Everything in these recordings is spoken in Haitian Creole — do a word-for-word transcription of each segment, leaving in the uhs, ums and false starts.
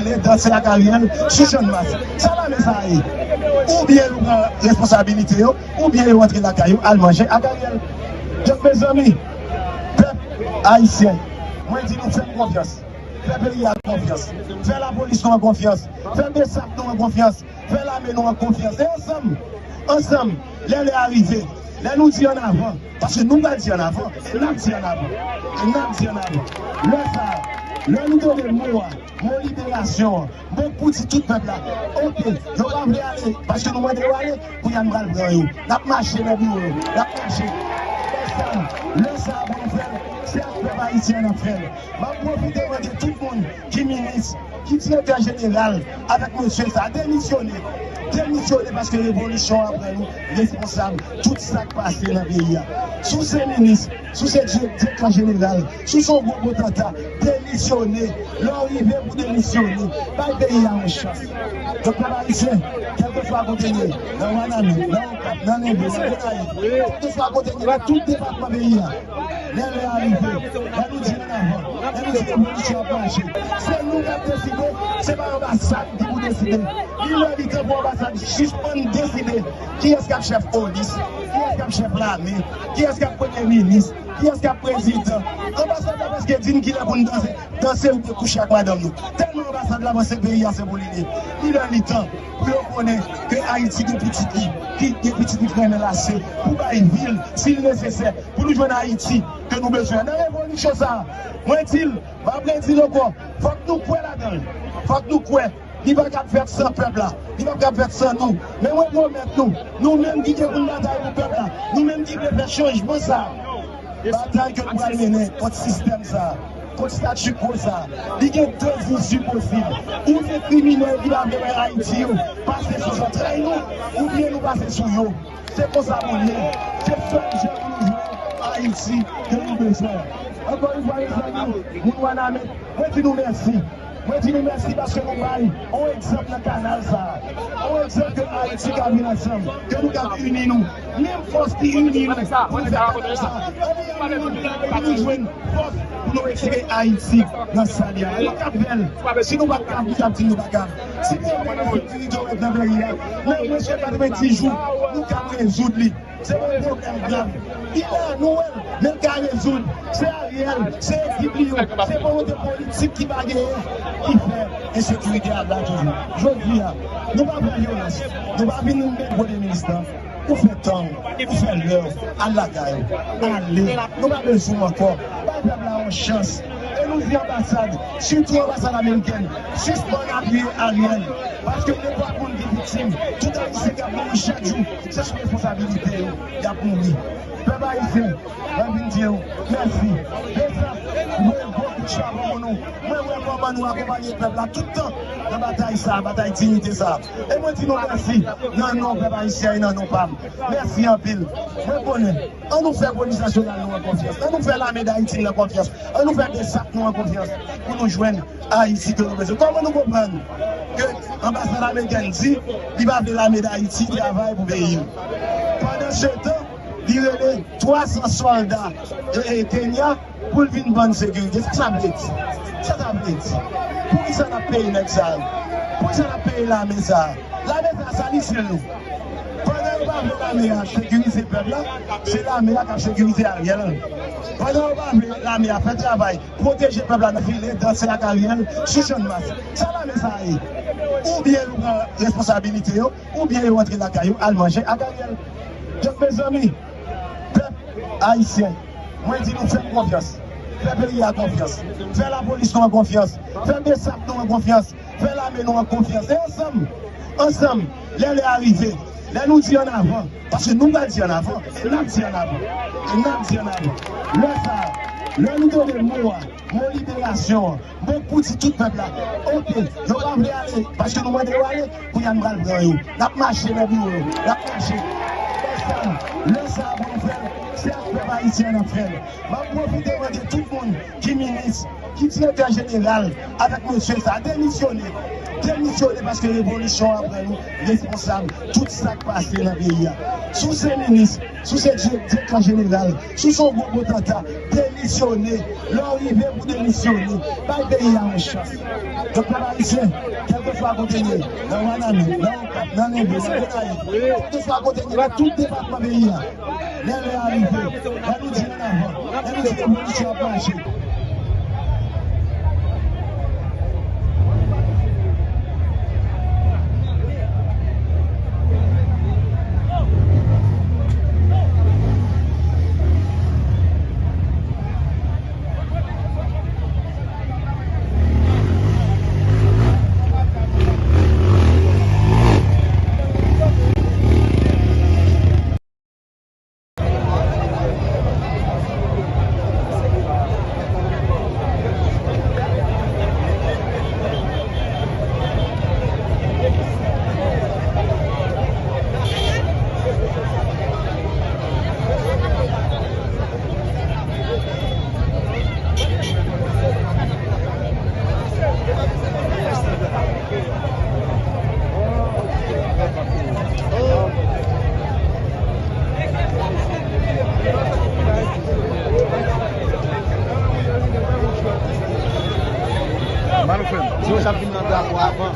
Vin danse ak Ariel sou Channmas. Sa lame sa a ye? Oubyen yo pran responsabilite yo, oubyen yo rantre lakay yo, al manje ak Ariel. Donk, mezanmi, pèp ayisyen, mwen di nou, fè m konfyans. Fè peyi a konfyans. Fè lapolis nou an konfyans. Fè besap nou an konfyans. Fè lame nou an konfyans. E ansanm, ansanm, lè lè a rive, lè nou di annavan, paske nou pral di annavan, e n ap di annavan, e n ap di annavan. Lè sa a, lè nou tande mo a, mo liberasyon an, mo k pou di tout pèp la, oke, yo pa vle ale, paske nou mande yo ale, kounye a n pral pran yo. N ap mache nan biwo yo, n ap mache. Lè sa a, lè sa a pou nou fè l, se ak pèp ayisyen an n ap fè l. M ap pwofite mande tout moun ki minis, ki direktè jeneral, avèk mesye sa, demisyone. Demisyone paske revolisyon an pran nou responsab tout sa k pase nan peyi a. Si w se minis, si w se direktè jeneral, si w se yon gwo potanta, demisyone. Lè w rive pou demisyone, bay peyi a yon chans. Donk, pèp ayisyen, kèlkeswa kote n ye, nan Wanament, nan Okap, nan Lenbe, nan Gonayiv, kèlkeswa kote n ye, nan tout depatman peyi a, lè lè a rive, lè nou di annavan, lè nou di revolisyon ap mache, se nou k ap deside, se pa anbasad ki pou deside. Li lè li tan pou anbasad sispann deside kiyès k ap chèf polis, kiyès k ap chèf lame, kiyès k ap premye minis, kiyès k ap prezidan. Anbasad la prèske di n kilè pou n danse, danse oubyen kouche ak madanm nou. Tèlman anbasad la panse peyi a se pou li ye. Li lè li tan pou yo konnen ke Ayiti gen pitit li, ki gen pitit li k renmen lase, pou bay vi l, si l nesesè, pou nou jwenn Ayiti ke nou bezwen. Nan revolisyon sa a, mwen di l, m ap redi l ankò, fòk nou kwè ladan l. Fòk nou kwè. Li pa kab fèt san pèp la. Li pa kab fèt san nou. Men mwen pwomèt nou, nou menm ki gen pou n batay pou pèp la, nou menm ki vle fè chanjman sa a, batay ke nou pral mennen kont sistèm sa a, kont statu quo sa a, li gen de isi posib. Ou se kriminèl ki pa vle wè Ayiti yo pase sou zantray nou, oubyen nou pase sou yo. Se konsa pou l ye. Se sèl jan pou nou jwenn Ayiti ke nou bezwen. Ankò yon fwa, mezanmi, moun Wanament, mwen di nou mèsi. Mwen di nou mèsi paske nou bay yon egzanp nan kanal sa a. Yon egzanp ke Ayiti ka vin ansanm, ke nou ka ini nou. Menm fòs ki ini nou pou nou fè kanal sa a. Ann nou ini nou pou nou jwenn fòs pou nou retire Ayiti nan sa l ye a. Nou kab fè l. Si nou pa kab, nou kab di nou pa kab. Si pwoblèm ensekirite w wè nan peyi a, nan mwens ke katrevenndis jou, nou kab rezoud li. Se yon pwoblèm grav. Li la, nou wè l, men l ka rezoud. Se Ariel, se ekip li yo, se volonte politik ki pa genyen ki fè ensekirite a la toujou. Jodi a, nou pa pran vyolans. Nou pa vin met gwo de minis lan. Ou fè tan w, ou fè lè w, al lakay ou, ale, nou pa bezwen w ankò. Bay pèp la yon chans. E nou di anbasad, sitou anbasad amerikèn, sispann apiye Ariel. Paske nenpòt moun ki viktim, tout Ayisyen k ap mouri chak jou, se sou responsabilite yo y ap mouri. Pèp ayisyen, mwen vin di w mèsi. Deza, mwen gwo kout chapo pou nou. Mwen wè kòman nou akonpanye pèp la tout tan nan batay sa a, batay diyite sa a. E mwen di nou mèsi nan non pèp ayisyen e nan non pa m. Mèsi anpil. Mwen konnen. An nou fè polis nasyonal nou an konfyans. An nou fè lame Dayiti nou an konfyans. An nou fè besap nou an konfyans pou nou jwenn Ayiti ke nou bezwen. Kòman nou konprann ke anbasad amerikèn di li pa vle lame Dayiti travay pou peyi l? Pandansetan, li rele twa san sòlda e, e Kenya pou l vin ban n sekirite. Sa sa vle di? Sa sa vle di? Poukisa n ap peye nèg sa yo? Poukisa n ap peye lame sa a? Lame sa a, sa li se nou. Pandan yo pa vle lame a sekirize pèp la, se lame a k ap sekirize Ariel. Pandan yo pa vle lame a fè travay, pwoteje pèp la nan file, danse ak Ariel sou Channmas. Sa lame sa a ye? Oubyen yo pran responsabilite yo, oubyen yo rantre lakay yo, al manje ak Ariel. Donk, mezanmi, pèp ayisyen, mwen di nou, fè m konfyans. Fè peyi a konfyans. Fè lapolis nou an konfyans. Fè besap nou an konfyans. Fè lame nou an konfyans. E ansanm, ansanm, lè lè a rive, lè nou di annavan, paske nou pral di annavan, e n ap di annavan, e n ap di annavan. Lè sa a, lè nou tande mo a, mo liberasyon an, mo k pou di tout pèp la, oke, yo pa vle ale, paske nou mande yo ale, kounye a n pral pran yo. N ap mache nan biwo yo, n ap mache. Lè sa a, lè sa a pou nou fè l, se ak pèp ayisyen an n ap fè l. M ap pwofite mande tout moun ki minis, Ki direktè jeneral avèk mesye sa a demisyone. Demisyone paske revolisyon an pran nou responsab tout sa k pase nan peyi a. Si w se minis, si w se direktè jeneral, si w se yon gwo potanta, demisyone. Lè w rive pou demisyone, bay peyi a yon chans. Donk, pèp ayisyen, kèlkeswa kote n ye, nan Wanament, nan Okap, nan Lenbe, nan Gonayiv, kèlkeswa kote n ye, nan tout depatman peyi a, lè lè a rive, lè nou di ann avan, lè nou di revolisyon ap mache. Mano frè m, si w sa vin nan drapo avan.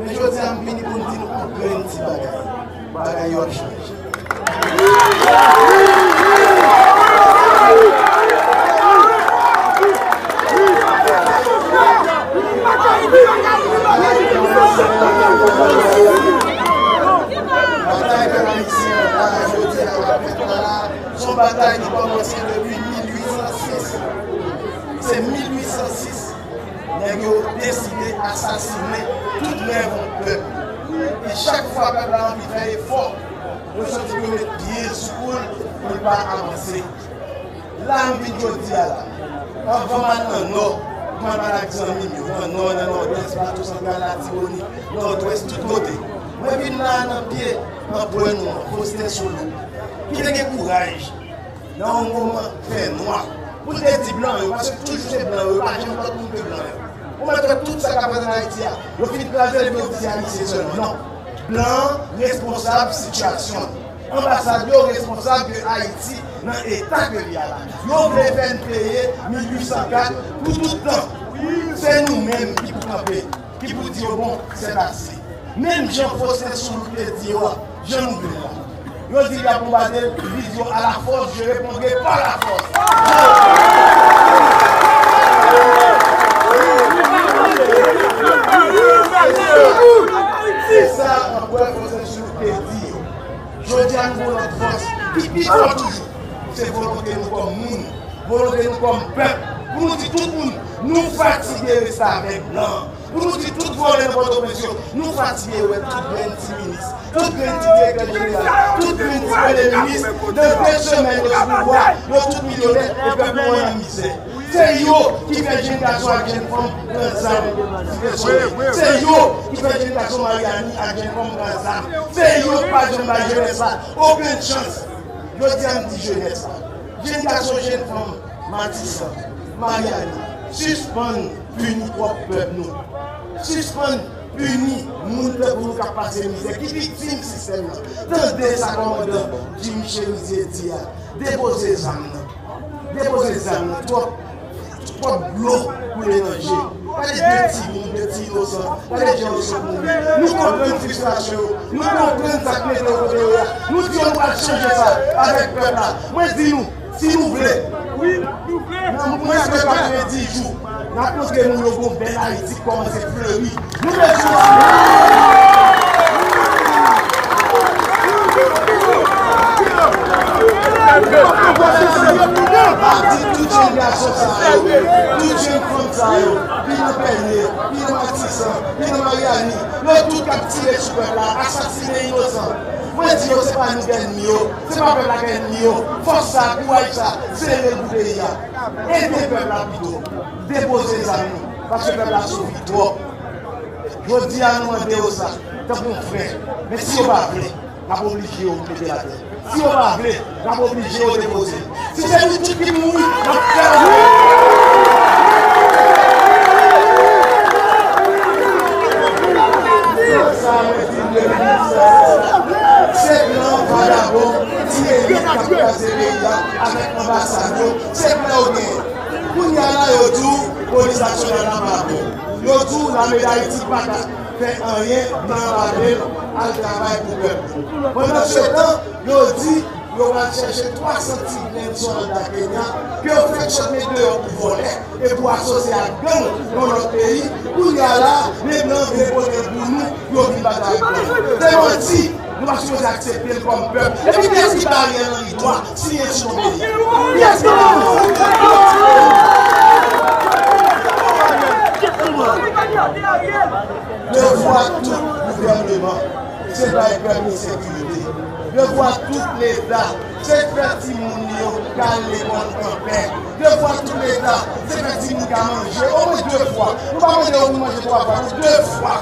Men jodi a, m vini pou m di nou yon grenn ti bagay. Bagay yo ap chanje. Batay pèp ayisyen an la, jodi a, l ap fèt la, se yon batay ki kòmanse depi mil uit san sis. Se mil uit san sis, nèg yo deside asasinen tout rèv yon pèp. E chak fwa pèp la anvi fè efò, yo santi yo met pye sou l pou l pa avanse. La m vin jodi a la, anvan m al nan Nò, pou m al pale ak zanmi m yo nan Nò, nan Nòdès, Plato Santral, Latibonit, Nòdwès, tout kote. Mwen vin la nan pye anperè nou an, Faustin Soulouque, ki te gen kouraj nan yon moman fènwa, pou l te di blan yo, paske toujou se blan yo, yo pa janm lòt moun ke blan yo. Ou mèt wè tout sa k ap fèt ann Ayiti a, yo fin kraze l epi yo di se Ayisyen sèlman. Non. Blan an responsab sitiyasyon l. Anbasad yo responsab ke Ayiti nan eta ke li a la. Yo vle fè n peye mil uit san kat pou tout tan. Se nou menm ki pou kanpe, ki pou di yo, bon, c'est assez. Menm jan Faustin Soulouque te di yo a, jan nou vle la. Yo di y ap bonbade l, li di yo, à la force, je répondrai par la force. Se sa anperè Faustin Soulouque te di yo. Jodi a, nou gen yon lòt fòs ki pi fò toujou. Se volonte nou kòm moun, volonte nou kòm pèp, pou nou di tout moun, nou fatige resklavaj blan an. Pou nou di tout vòlè nan Pòtoprens yo, nou fatige wè tout grenn ti minis, tout grenn ti direktè jeneral, tout grenn ti premye minis, nan de semèn yo sou pouvwa, yo tout milyonè, e pèp nou an nan mizè. Se yo ki fè jenn gason ak jenn fanm pran zam Site Solèy. Se yo ki fè jenn gason Maryani ak jenn fanm pran zam. Se yo ki pa janm bay jenès la okenn chans. Jodi a, m di jenès la, jenn gason, jenn fanm Matisan, Maryani, sispann pini pwòp pèp nou. Sispann pini moun tankou nou k ap pase mizè, ki viktim sistèm nan. Tande sa kòmandan Jimmy Chérizier di a. Depoze zam nan. Depoze zam nan. Twòp, twòp dlo koule nan je. Gade de timoun, de ti inosan. Gade jan yo sot mouri. Nou konprann fristrasyon yo. Nou konprann sa k mete yo kote yo ye a. Nou di yo nou pral chanje sa avèk pèp la. Mwen di nou, si nou vle, nan mwens ke katrevenndis jou, n ap montre nou yon bèl Ayiti k kòmanse fleri. Nou bezwen Mwen di tout jenn gason sa yo, tout jenn fanm sa yo, ki nan Pènye, ki nan Matisan, ki nan Maryani, yo tout k ap tire sou pèp la, asasinen inosan. Mwen di yo, se pa nou k ènmi yo, se pa pèp la k ènmi yo. Fòs sa, kouraj sa, sere l pou peyi a. Ede pèp la pito. Depoze zam nou, paske pèp la soufri twòp. Jodi a, nou mande yo sa. tankou yon frè. Men si yo pa vle, n ap oblije yo mete l atè. Si yo pa vle, n ap oblije yo depoze l. Si se nou tout ki mouri, n ap fè l mouri. Sa mwen di depi se blan vagabon, ti elit k ap kraze peyi a avèk anbasad yo, se blan yo genyen. Kounye a la, yo di w polis nasyonal la pa bon. Yo di w lame Dayiti pa ka fè anyen, blan pa vle l, al travay pou pèp. Pandansetan, yo di yo pral chèche twa san ti grenn sòlda Kenya ke yo fèk chèche deyò pou vòlè e pou asosye ak gang nan lòt peyi. Kounye a la, men blan vle pote l pou nou, yo vin batay pou nou. Se manti! Nou pa sipoze aksepte l kòm pèp. Epi kiyès ki bare Henri twa siyen sou non peyi a? Kiyès ki bare? Devwa tout gouvèneman, se bay pèp li sekirite. Devwa tout Leta, se fè timoun li yo ka al lekòl anpè. Devwa tout Leta, se fè timoun ka manje omwen de fwa. Nou pa mande yo pou manje twa fwa, non, de fwa.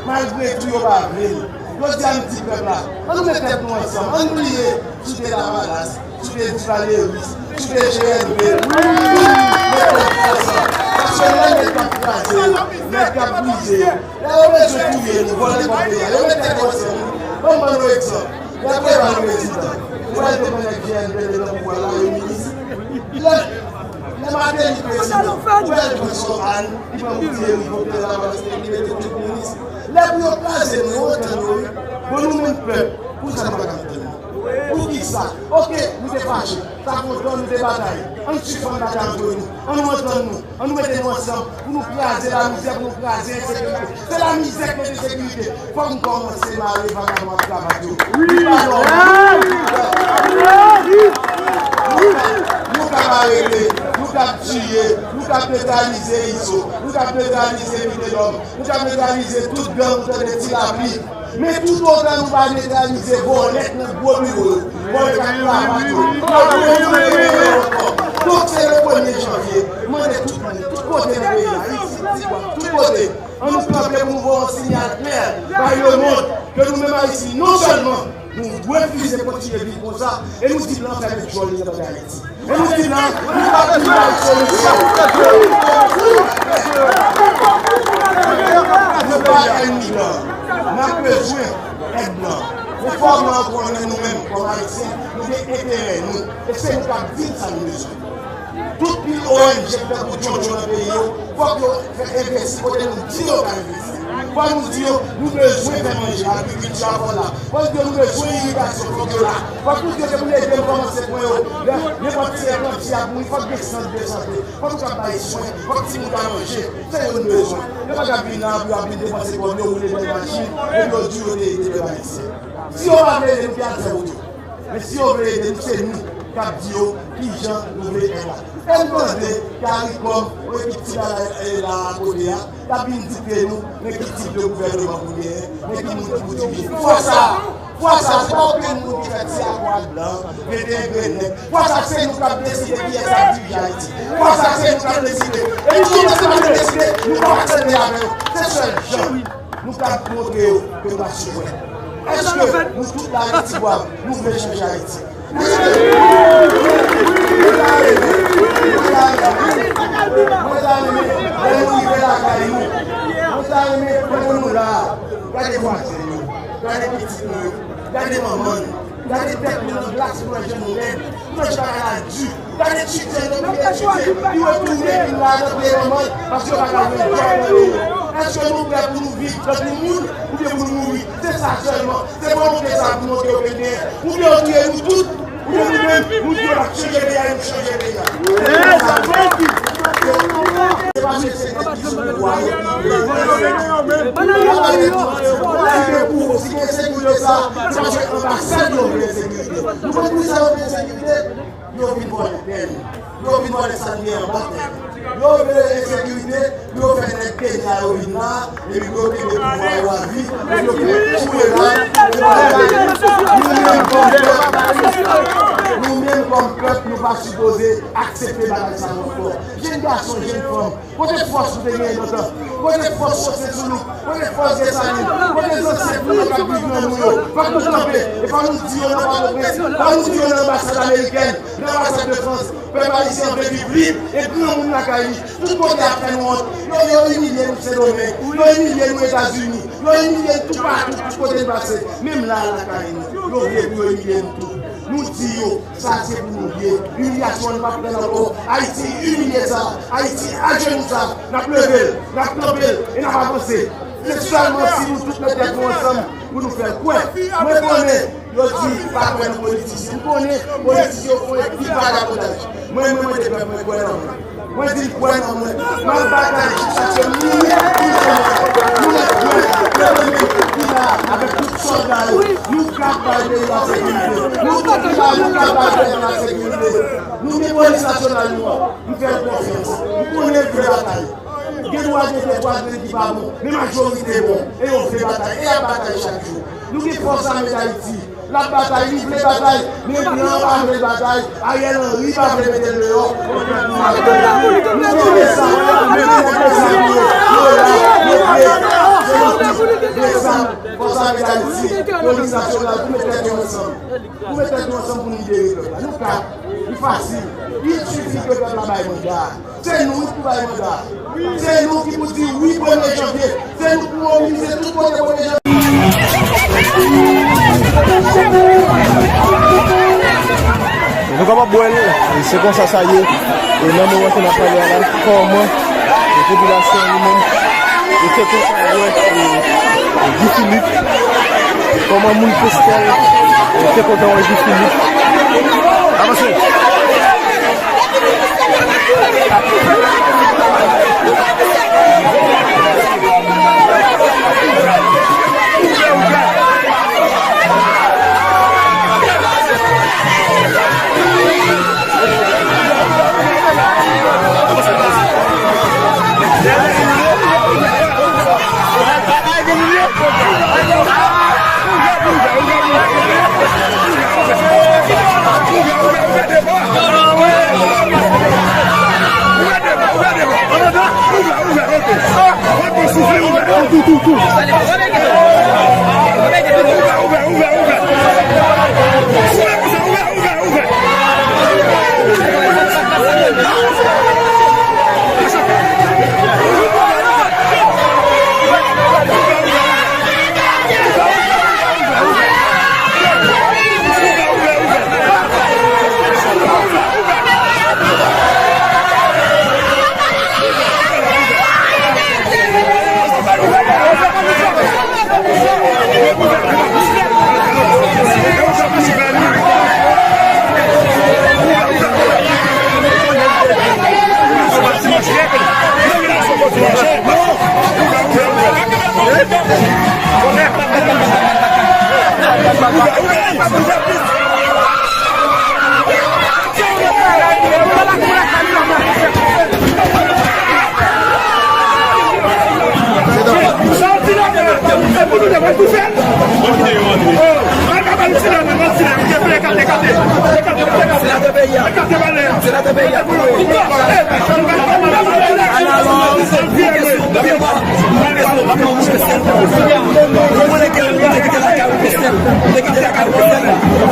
Malgre tou, yo pa vle l. Jodi a, m di pèp la, ann nou met tèt nou ansanm, ann nou bliye Sou te Lavalas, sou te Duvaliéris, sou te G N V, tout nèg k ap fè sa. Paske lè nèg k ap kraze yo, nèg k ap brize yo, lè yo bezwen touye nou, vòlè kòb peyi a, yo met tèt yo ansanm wi. Ban m ban nou egzanp. Lè Preval prezidan, ou wè l te pran nèg G N V te nan pouvwa la, yo minis. Lè, lè Martelly prezidan, ou wè l pran Sò Ann, li pran Gutierrez, Lavalas te li mete tout minis. Lè pou yo kraze nou, yo antann yo wi. Bon, nou menm pèp, poukisa nou pa ka antann nou? Poukisa? Oke, nou te fache. Sa fè yon tan nou te batay. Ann sispann batay antre nou. Ann nou antann nou. Ann nou mete nou ansanm pou nou kraze lamizè, pou nou kraze ensekirite. Se lamizè k mete ensekirite. Fòk nou kòmanse mare vagabon ak kravat yo. Li pa nòmal. Nou k ap, nou k ap arete, nou k ap tiye, nou k ap netralize Izo, nou k ap netralize Vitelòm, nou k ap netralize tout gang ou tande Ti Lapli. Men toutotan nou pa netralize vòlè k nan gwo biwo yo, vòlè k ak kravat yo, n ap retounen rele yo ankò. Donk, se le premye janvye, m mande tout moun, tout kote nan peyi a, isit, Tigwav, tout kote, ann nou kanpe pou nou voye yon siyal klè bay lemond ke nou menm Ayisyen, non sèlman nou refize kontinye viv konsa, e nou di blan fèmen djòl li nan peyi Dayiti. E nou di blan, nou pa pou bay solisyon. Nou pa ènmi blan. N ap bezwen èd blan. Men fò blan konnen nou menm, kòm Ayisyen, nou gen enterè nou. E se nou k ap di n sa nou bezwen. Tout pil O N G k tankou tchoncho nan peyi yo, fòk yo fè envesti kote nou di yo ka envesti. Fò nou di yo, nou bezwen fè manje, agrikilti a fò la. Fò nou di yo, nou bezwen irigasyon, fòk yo la. Fòk nou di yo, se pou leve nou kòmanse pran yo. Lè nenpòt ti èklanti ap mouri, fòk gen sant de sante. Fòk nou ka bay swen, fòk timoun ka manje. Se yo nou bezwen. Yo pa ka vin la, pou yo ap vin depanse kòb yo, woule bèl machin, epi yo di yo te ede pèp ayisyen. Si yo pa vle ede nou, ki al fè wout yo. Men si yo vle ede nou, se nou k ap di yo kijan nou vle èd la. E m tande Caricom, yon ekip ti bagay la akote a, t ap vin dikte nou men ki tip de gouvèneman pou genyen, men ki moun ki pou dirije. Fwa sa, fwa sa, se pa okenn moun ki fè ti akò ak blan, venteyen grenn nèg. Fwa sa, se nou k ap deside kiyès k ap dirije Ayiti. Fwa sa, se nou k ap deside. E tou lontan se pa nou deside, nou p ap aksepte avè yo. Se sèl jan nou ka montre yo ke nou pa sou pwen. Èske nou tout la, Tigwav, nou vle chanje Ayiti? Mwen ta renmen, mwen ta renmen, mwen ta renmen, lè nou rive lakay nou, mwen ta renmen, pandan nou la, gade vwazen nou, gade pitit nou yo, gade manman nou, gade tèt nou nan glas, nou wè jan nou rèd, nou wè jan bagay la di. Gade etidyan nan peyi etidye, li retounen vin la nan peyi manman l, paske yo pa ka jwenn djòb nan peyi yo. Èske nou prè pou nou viv tankou moun, oubyen pou nou mouri? Se sa sèlman. Se volonte sa pou montre yo ke l genyen. Oubyen yo touye nou tout, oubyen nou menm, nou di yo n ap chanje peyi a, e nou chanje peyi a. Se pa se se nèg ki sou pouvwa yo ki vle. Si gen ensekirite sa, se paske anbasad yo vle ensekirite. Nou konn poukisa yo vle ensekirite? Yo vin vòlè tè nou. Yo vin vòlè sa n gen anba tè nou. Yo vle ensekirite pou yo fè nèg Kenya yo vin la, epi pou yo kenbe pouvwa yo avi, epi yo fè kou la, epi nou menm kòm pèp, nou menm kòm pèp, nou Pa sipoze aksepte bagay sa yo ankò. Jenn gason, jenn fanm, kote fòs nou te genyen lontan? Kote fòs José Soulouque? Kote fòs Desalin? Kote zansèt nou yo k ap viv nan nou yo? Fòk nou kanpe. E fòk nou di yo nan Pòtoprens. Fòk nou di yo nan anbasad amerikèn, nan anbasad de Frans. Pèp ayisyen an vle viv lib e granmoun lakay li. Tout kote ap fè nou wont. Yo, yo imilye nou Sendomeng. Yo imilye nou Etazini. Yo imilye n toupatou, tout kote n pase. Menm la, lakay nou, yo vle pou yo imilye nou tou. Nou di yo, sa se pou nou ye. Imilyasyon an, nou p ap pran l ankò. Ayiti imilye sa. Ayiti ajenou sa. N ap leve l, n ap kanpe l e n ap avanse. Se sèlman si nou tout met tèt nou ansanm pou nou fè l kwè. Mwen konnen yo di pa kwè nan politisyen. M konnen politisyen yo fè yon pil vagabondaj. Mwen, mwen mande pèp mwen kwè nan mwen. Mwen di l kwè nan mwen. M ap batay jiskaske minit ki fè mwen. Nou mèt kwè, nou mèt ki la avèk tout sòlda yo. Nou k ap bay peyi a sekirite. Nou tout ki la, nou k ap bay peyi a sekirite. Nou gen polis nasyonal nou an. M fè l konfyans. M konnen l vle batay. Gen dwa gen de twa grenn ki pa bon, men majorite bon. E yo vle batay. E y ap batay chak jou. Nou gen Fòs Ame Dayiti. L ap batay, li vle batay, men blan an pa vle batay. Ariel Henry pa vle mete l deyò. Nou konnen sa. Nou konnen sa pou yo. Yo la, yo vle. Se nou tout. Men sa, Fòs Ame Dayiti, polis nasyonal, pou met tèt yo ansanm. Pou met tèt nou ansanm pou n libere pèp la. Nou ka, li fasil. Il sifi ke pèp la bay manda. Se nou wi ki pou bay manda. Se nou ki pou di wi premye janvye. Se nou ki pou mobilize tout kote premye janvye. Nou kapab wè l, e se konsa sa ye. E nan moman ke n ap pale a la, kòman, e popilasyon an li menm, e se konsa wè, e, e Guy Philippe, kòman moun Pestèl, e te kontan wè Guy Philippe. Avanse.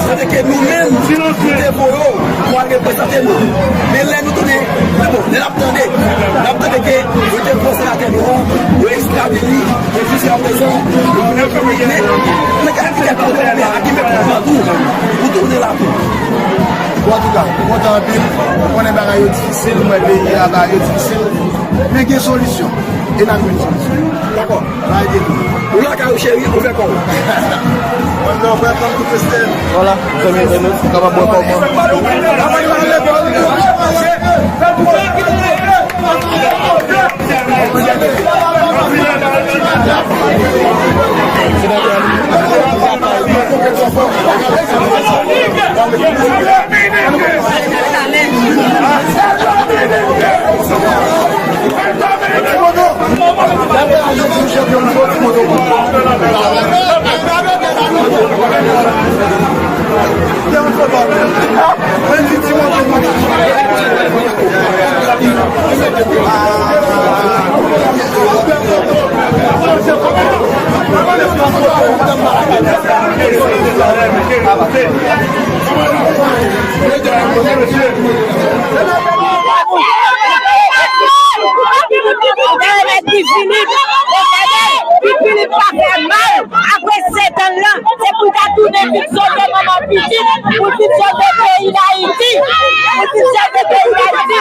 Kote ke nou menm, nou te voye w pou al reprezante nou. Men lè nou tounen, men bon, lè n ap tande, n ap tande ke yo te pran senatè nou an, yo esklav li, men jiska prezan, yo tounen pou li. Men, men gade ki tèt nou te fè a, ki mèt nou pran tou, pou tounen la tou. Bon, antouka, mwen kontan anpil, mwen konnen bagay yo difisil, mwen wè peyi a, bagay yo difisil, men gen solisyon, e n ap jwenn solisyon. Dakò. Ou lakay ou cheri, ouvè kò w. Welcome to Kristen. Vwala, zanmi entènèt, ou kapab wè kòman. Guy Philippe, Guy Philippe pa fè mal apre sèt an lan. Se pou l ta tounen vin sove manman pitit, pou l vin sove peyi Dayiti, pou l vin sove peyi Dayiti.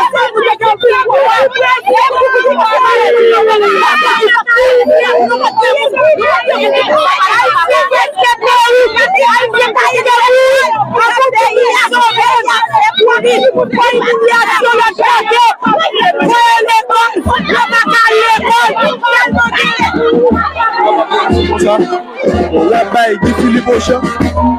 Sa, y ap bay Guy Philippe ochan.